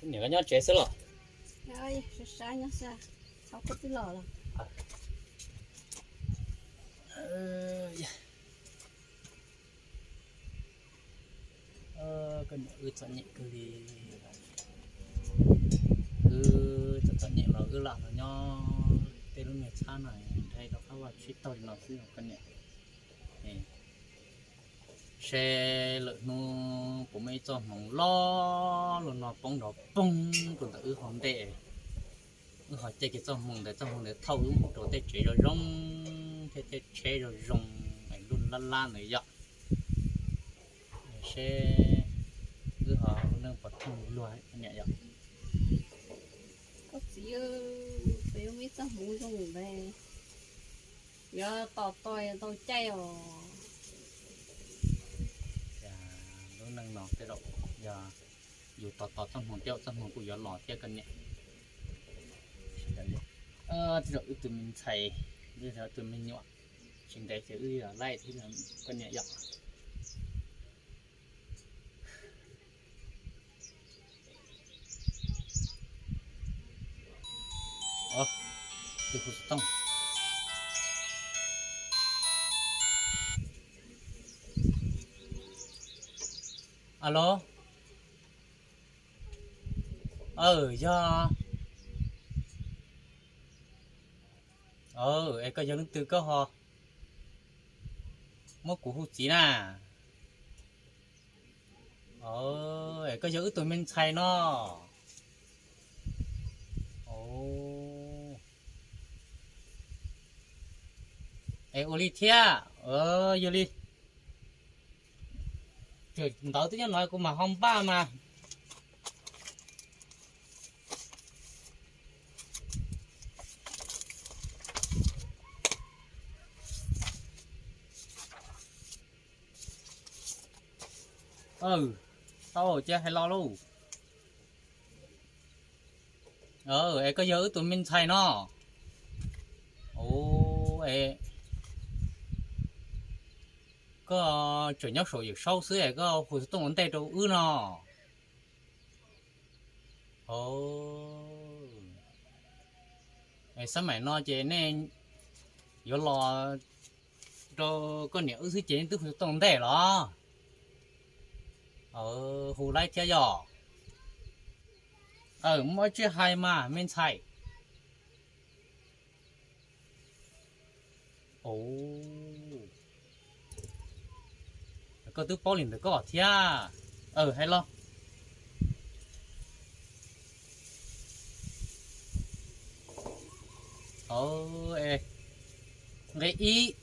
Niam koj nyob tsev xwb los? Koj niam wb txom nyem kawg li. Wb txom txom nyem los wb lam los nyob tej lub niag txhab no, nrhiav rov qab vaj tsib taug li no xwb koj niam. Seb lwm hnub puas muaj ib txoj hmoov loj luaj no poob nrov poog rau ntawm wb hauv ntej, wb ho caij kiag txoj hmoov ntawd, txoj hmoov ntawd thauj wb mus rau tej tsev zoo zoo thiab tej tsheb zoo zoo es lub lab lab ntawd yom. Seb wb ho ua neej puas thooj luag niam yom. Koj txiv, puas yuav muaj ib txoj hmoov zoo ntawd, yuav tos tos tau caij os. Lub neej no tej zaum yog yus tos tos txoj hmoov tej zaum txoj hmoov kuj yuav los thiab koj niam. Tej zaum wb tus me ntxhais, wb tus me nyuam, tsis ntev ces wb yuav laij thiab koj niam yom. Tus hu xov tooj. Alo. Aw, yog. Es koj yog leej twg koj ho muab kuv hu txiv na? Es koj yog wb tus me ntxhais no? Es ua li thiab, yog li. Ntawv twb nyob no kuv mam ho npaj mas. Tau, cia hais los lauj. Es koj yog wb tus me ntxhais no? Koj tseem nyob saum Yawm Saub xwb es koj hu xov tooj ua ntej rau wb no? Xab maim no ces nej yuav los rau koj niam wb xwb ces twb hu xov tooj ua ntej los? Hu laib thiab yog. Muaj tsiaj hais mas me ntxhais. Koj twb paub li ntawd koj thiab. Hais los. Nqe ib.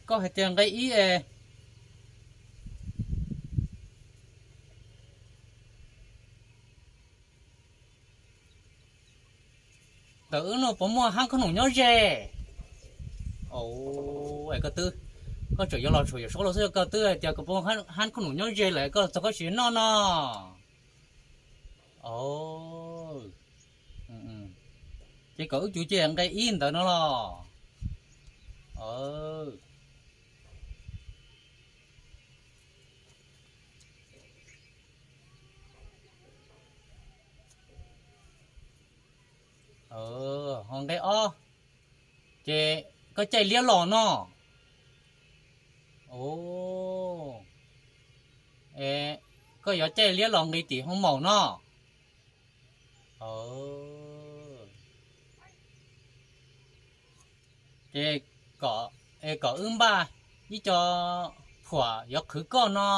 Koj hais tias nqe ib es. Ntawm wb no puas muaj hab khoom num nyob ze? Koj twb, koj tseem yuav los saum Yawm Saub los xwb, koj twb hais tias koj puas muaj hab khoom num nyob ze lawm koj los txog koj tsis noj no. Ces kom wb cuv cia nqe ib ntawd no los? Ho nqe ob, ces koj caij liab los no? Koj yuav caij liab los nqis tim hoo maum no? Ces kom wb npaj ib co phuam yuav qhwv koj no.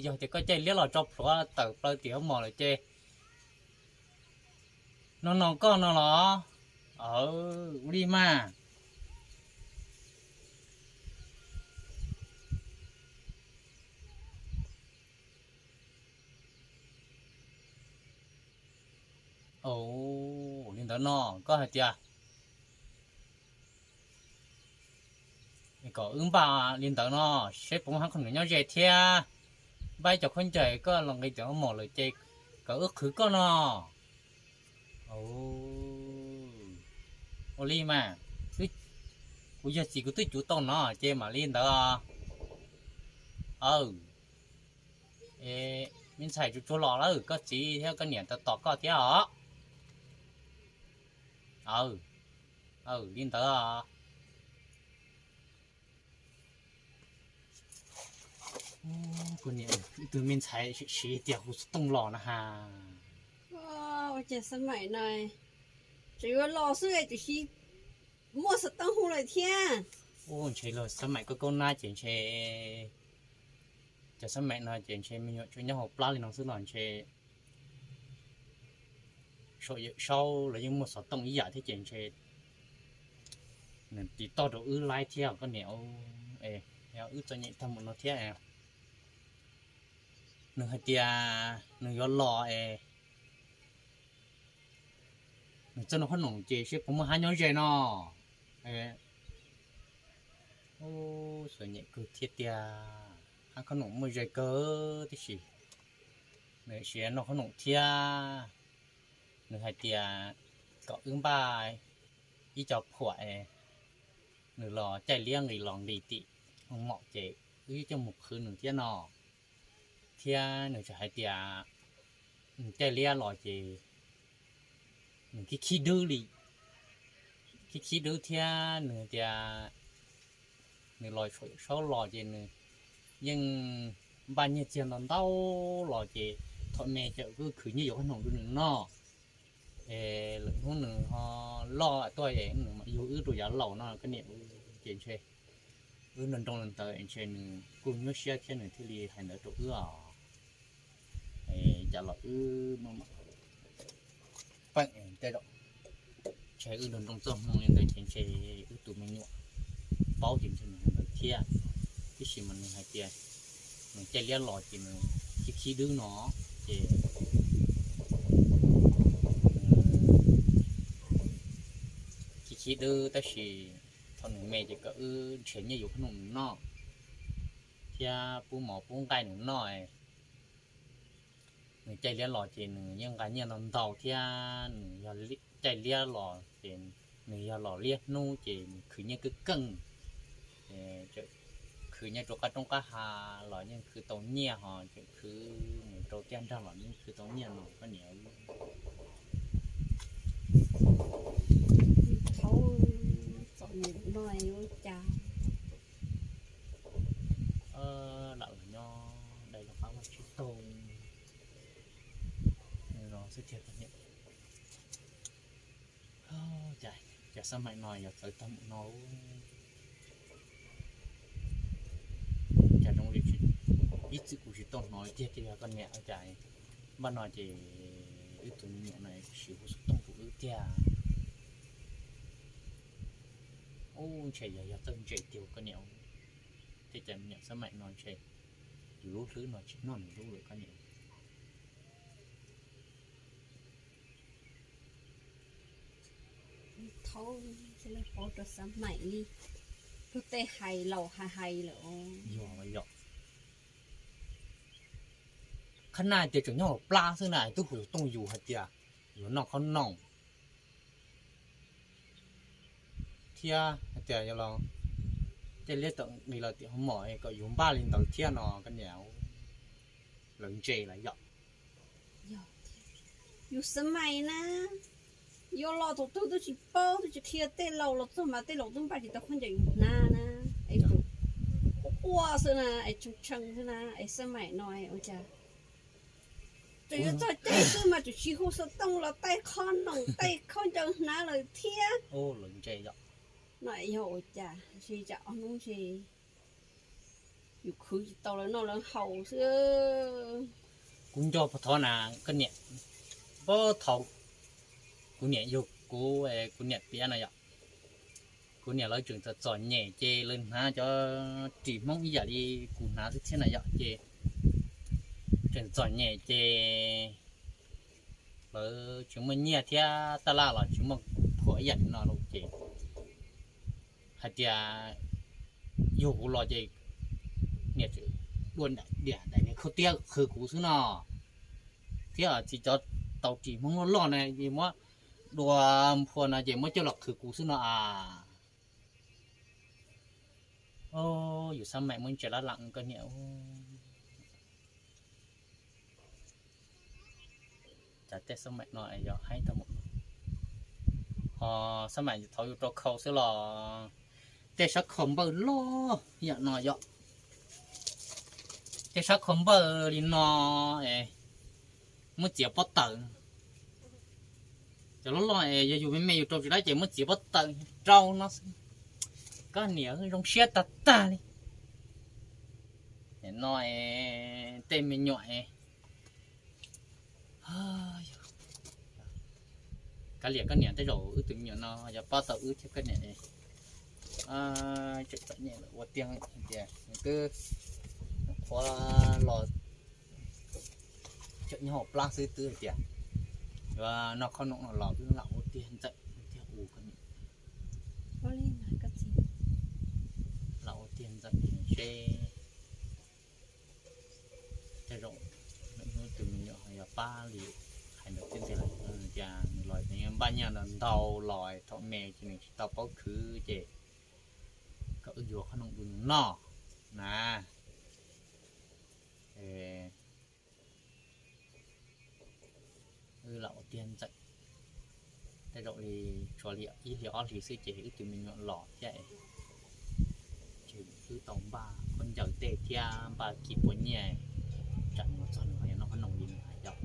Yog tias koj caij liab los tso plhuav tawm plaws tim hoo maum lawm ces no no koj no los? Ua li mas. Li ntawd no koj hais tias kom wb npaj li ntawd no, seb puas muaj hab khoom num nyob ze thiab. Npaj ib co khaub ncaws koj los nqis tim hoo maum lawm ces kom wb qhwv koj no. Ua li mas, Kuv yog txiv kuv twb cuv tau no ces mam li ntawd. Aw, me ntxhais tsuag tsuag los lawm, koj txiv thiab koj niam tos tos koj thiab os. Aw, aw, li ntawd. Ib tug me ntxhais siv tias hu xov tooj los na has. Ua cas xab maim no tseem yuav los xwb tiam sis muaj xov tooj hu lawm thiab. Ua ntshe luag xab maim kaub kaub nab ces ntshe, cov xab maim no ces ntshe me nyuam tsuas nyob hauv plab li no xwb los ntshe saum yawm saub los yeej muaj xov tooj ib yam thiab ces ntshe nws tiv toj rau wb laib thiab koj niam. Wb txom nyem tag mus no thiab. Nws hais tias nws yuav los es nws txawj noj qhob noom ces seb puas muaj hab nyob ze no. Ub, txom nyem kawg thiab tiag, hab qhob noom muaj ze kawg tib si. Nws siv noj qhob noom thiab. Nws hais tias kom wb npaj ib co phuam es nws los caij liab nqis los nqis tim mom ces wb coj mus qhwv nws thiab no. Thiab nws tseem hais tias nws caij liab los ces nws khib khib dwb li, khib khib dwb thiab nws tias nws los saum yawm saub los ces nws yeej npaj nyiaj txiag ntau ntau los ces thaum me ces kuj khwv nyiaj yuav qhob noom rau nws noj. Es lwm hnub nws ho loj tuaj es nws mam yug wb rau yav laus no koj niam. Ces ntshe wb nroo nroo li ntawd ntshe nws kuj nyuaj siab thiab nws thiaj li hais ntawd rau wb os. Cas los wb muaj peem tej zaum ntshe wb nroo nroo txoj hmoo li ntawd ces ntshe wb tus me nyuam paub ces ntshe nws hais ntawd thiab. Tiam sis mas nws hais tias nws caij liab los ces nws khib khib dwb no ces khib khib dwb tab sis thaum nws me ces kom wb nrhiav nyiaj yuav qhob noom nws noj thiab pub mov pub nqaij nws noj. Nws caij liab los ces nws yeej nqa nyiaj ntau ntau thiab nws yog caij liab los ces nws yog los liab hnub ces nws khwv nyiaj keej keej. Khwv nyiaj rau qab roob qab hav los yeej khwv tau nyiaj ho tseem khwv mus rau tiaj nrag los yeej khwv tau nyiaj no koj niam. Thaum txom nyem no yuav cas lam los nyob dai lub qab vaj tsib taug no xwb tiag koj niam. Cas xab maim no yog txawv tag mus no. Cas zoo li ib txwm kuv tsis tau hnov tiag tiag koj niam. Cas npaj no ces wb tus me nyuam no siv hu xov tooj rau wb tiag. Ub, ntshe yog yog txawj ntse tiag koj niam. Tej cas me nyuam xab maim no ntshe yus lub hlwb no tsis noj nws lub lawm koj niam. Thaum ub ces lawv paub rau xab maim li, lub tej hais laus hais hais lawm. Yog, yog. Qhab naj tias tseem nyob hauv plab xwb na, twb hu xov tooj yus hais tias yuav noj qhob noom thiab hais tias yog los caij liab tawm nqis los tim hoob mom kom yus npaj li ntawd thiab no koj niam. Lawv ntse lawm yom. Yus xab maim na, yuav los thaum twg twb tsis paub, twb tsis qhia tej laus los txog mas tej laus twb npaj tsis tau khaub ncaws yus hnav na, es quaj quaj xwb na, es tshee tshee xwb na, es xab maim no ua cas tseem yuav txog caij xwb mas tseem tsis hu xov tooj los taij qhob noom taij khaub ncaws hnav lawm thiab. No yog ua cas ntshe tsam ob hnub ntshe yus khwv tsis tau lawv noj lawv haus xwb. Kuv nco puag thaum na, koj niam, puag thaum kuv niam yug kuv, kuv niam tiav no yom, kuv niam lawv tseem txom txom nyem ces lawv hnav cov ris Hmoob ib yam li kuv hnav xwb thiab na yom, ces tseem txom nyem ces lawv tsis muaj nyiaj thiab taj laj los tsis muaj phuam ib yam li no lawm ces hais tias yug kuv los ces niam tseem dua diam daim niag khaub tiab qhwv kuv xwb no, thiab txiv cov tau ris Hmoob loj loj na es muab dua nphua no ces muab coj los qhwv kuv xwb no as. Yus xab maim muaj ntsis lab lam koj niam. Cas tej xab maim no yog haib tag mus. Ho xab maim thaum yus rau khau xwb los tej sab khau npawj loj yam no yom. Tej sab khau npawj li no es muab txiav pob taws. Cov loj loj es yog yus me me yus rau tsis dab ces muab txiav pob taws rau no xwb. Koj niam zoo siab tag tag li. No es tej me nyuam es kav liam koj niam, tej zaum wb tus me nyuam no yog pab tau wb thiab koj niam. Tseem txom nyem lawm ua tiag tias nws twb qhuav los tseem nyob hauv plab xwb twb hais tias yuav noj khob noom no los wb lam ua tiag ntxawm thiab u koj niam. Lam ua tiag ntxawm seb tej zaum hnub tus me nyuam ho yog pab li hais ntawd thiab ntxiv lawm tias nws los npaj nyiaj ntau ntau los thaum me ces nws tsis tau paub khwv ces kom wb yuav khob noom rau nws noj na. Wb lam ua tiag ntxawm, tej zaum li tshuav li ib hlis ob hlis xwb ces wb tus me nyuam los thiab. Ces wb tau npaj khaub ncaws tej thiab npaj kib puas nyiaj, tsam nws los txog nws ho yuav noj khob noom li nws hais yom.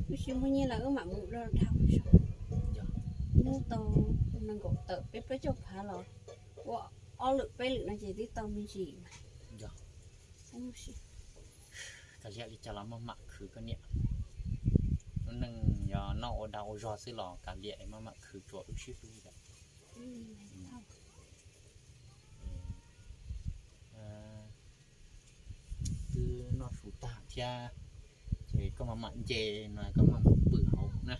Wb tsis muaj nyiaj los wb mam mus do dhau. Yog, hnub tau nees nkaum tawm peb plaub caug phav los ua ob lwm peb lwm no ces twb tau me ntsis mas. Yog, kav liam li cas los maj mam khwv koj niam. Lub neej yog noj ua dag ua zog xwb los kav liam maj mam khwv tsuas wb sib hlub yom. Twb noj su tag thiab ces koj maj mam nce no, koj maj mam pw hauv na.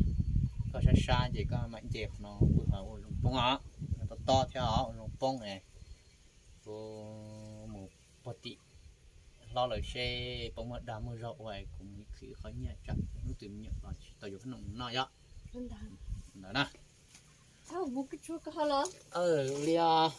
Koj sab sab ces koj maj mam nce qhov no pw hauv ua zoo poob os, tob tob thiab os, ua zoo poob es kuv mus puag tim hlob lawm seb puas muaj dag muaj zog ua es kuv mus khwv qhov nyiaj tsam hnub twg me nyuam los tsis tau yuav khob noom noj yom. Ntawd na. Li os.